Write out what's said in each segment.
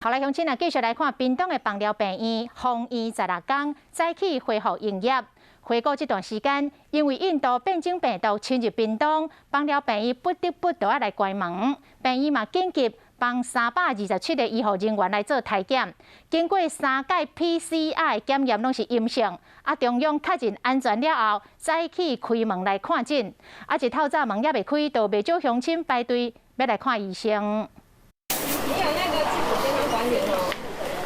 好來，鄉親啊，繼續來看屏東的枋寮病院，封院16工，早起恢復營業。回顧這段時間，因為印度變種病毒侵入屏東，枋寮病院不得不都愛來關門。病院嘛緊急幫327個醫護人員來做篩檢，經過三擺 PCR 檢驗攏是陰性，啊，中央確認安全了後，早起開門來看診。啊，一透早門猶未開，就袂少鄉親排隊欲來看醫生。你有那個自主健康管理哦。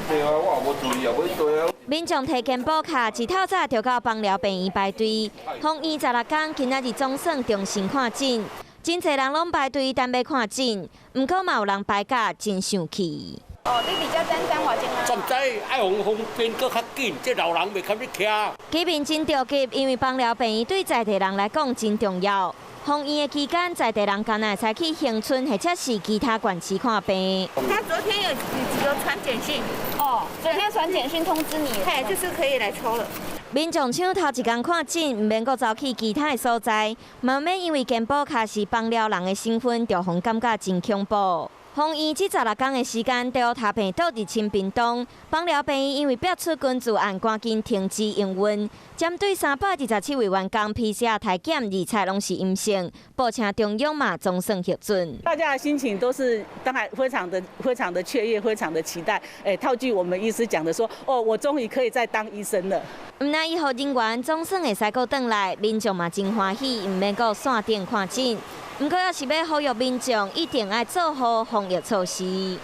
對啊，我也無注意啊，欲對啊。民眾提健保卡，一透早就到枋寮病院排隊。封院十六工，今仔日總算重新看診，真濟人攏排隊等欲看診，毋過嘛有人排甲真生氣。哦，你佇遮等等偌濟啊？毋知，愛予方便閣較緊，這老人袂堪得徛。居民真著急，因為枋寮病院對在地人來講真重要。封院的期間，在地人敢若會使去恆春或者是其他縣市看病。他昨天有傳簡訊。哦，昨天傳簡訊通知你。嘿，就是可以來抽了。民眾搶頭一工看診，毋免閣走去其他的所在，嘛免因為健保卡是枋寮人的身份，就予感覺真恐怖。封院這十六工的時間，德爾塔病毒入侵屏東，枋寮病院因為逼出根自案，趕緊停止營運。針對327位員工 PCR 篩檢，二採攏是陰性，報請中央嘛總算核准。大家的心情都是當然非常的非常的雀躍，非常的期待。欸，套句我們醫師講的說，哦，我終於可以再當醫生了。毋但醫護人員總算會使閣轉來，民眾嘛真歡喜，毋免閣線頂看診。毋過，猶是欲呼籲民眾一定愛做好防疫措施。